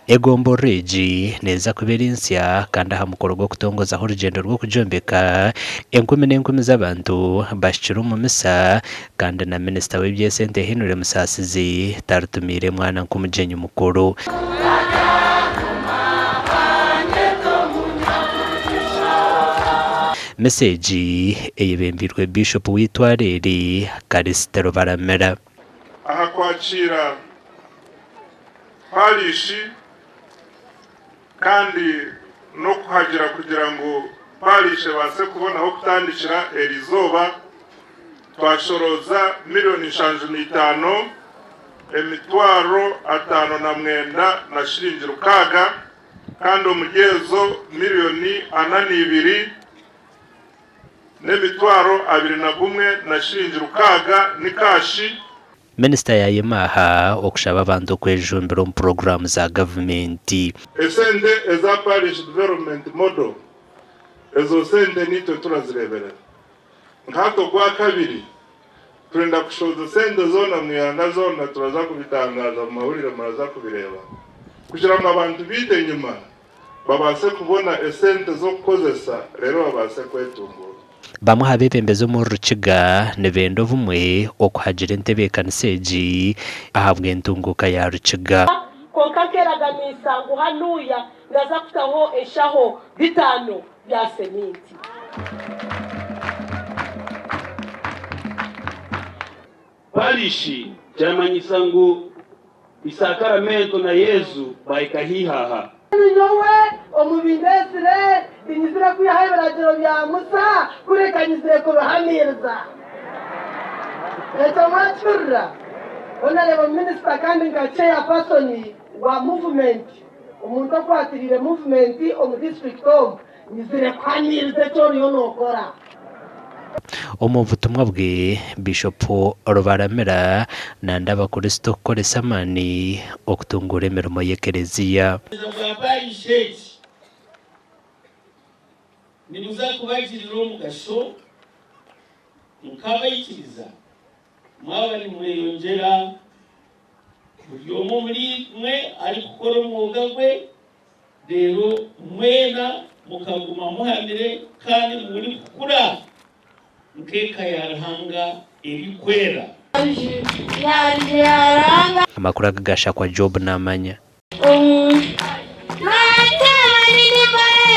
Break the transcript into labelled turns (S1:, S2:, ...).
S1: Egomborora egi neeza kuba eri nsya kandi aha mukoro gw'okutongozaho orugyendo rw'okugyombeka, enkumi n'enkumi z'abantu bahikire omu misa kandi na minisita w'eby'esente Henry Musaasizi taritumiire mwana nk'omugyenyi mukuru. Misa egi eyebembeirwe Biishopu w'eitwaro eri, Kalisiti Rubaramira.
S2: Aha kwakiira Paarishi kandi n'okuhagira kugira ngu Paarishi ebaase kubona ah'okutandikira eriizooba, twashorooza miriyoni 75, 509,000 na shiringi 600 kandi omuri ezo miriyoni 42 n'emitwaro 21 na shiringi 600 ni kaashi.
S1: Minisita yaayema aha okushaba abantu okwejumbira omu puroguraamu za gavumenti.
S2: Esente eza Parish Development Model, ezo sente niitwe turazireeberera. Nkahati ogwakabiri, turenda kushohoza esente zoona omu ihanga zoona, turaza kubitangaaza omu mahurire muraza kubireeba, kugira ngu abantu baitu enyima babaase kubona esente z'okukozesa reero babaase kwetunguura.
S1: Bamwe aha beebembezi omuri Rukiga nibenda obumwe okuhagira entebeekanisa egi ahabw'entunguuka ya Rukiga.
S3: Kwonka nkeeraganiisa ngu hanuuya ndaza kutaho enshaho bitaano bya seminti.
S4: Parishi kiramanyisa ngu Isakaramento na Yezu bahika haihi aha.
S3: Nyowe omu bi ndeetsire, tinyizire kwihaho ebiragiro bya Musa, kureka nyizire kubihamiiriza. Ekyo mwakihurira? Honourable Minister kandi nka Chairperson wa movement, omuntu okwatiriire movement omu district omu, nyizire kuhamiiriza eki oriyo nookora.
S1: Omu butumwa bwe, Bishopu Rubaramira nanda abakristo kukoresa amaani okutunguura emirimo y'ekereziya.
S5: Obuheereza bwa parish egi nibuza kubagirira omugasho nk'abaikiriza mwaba nimweyongyera buri omwe omuriimwe arikukora omwoga gwe Reero mwena mukaguma muhamire kandi murikukura nk'eka ya Ruhanga erikwera.
S1: Amakuru aga gashakwa Job Namanya.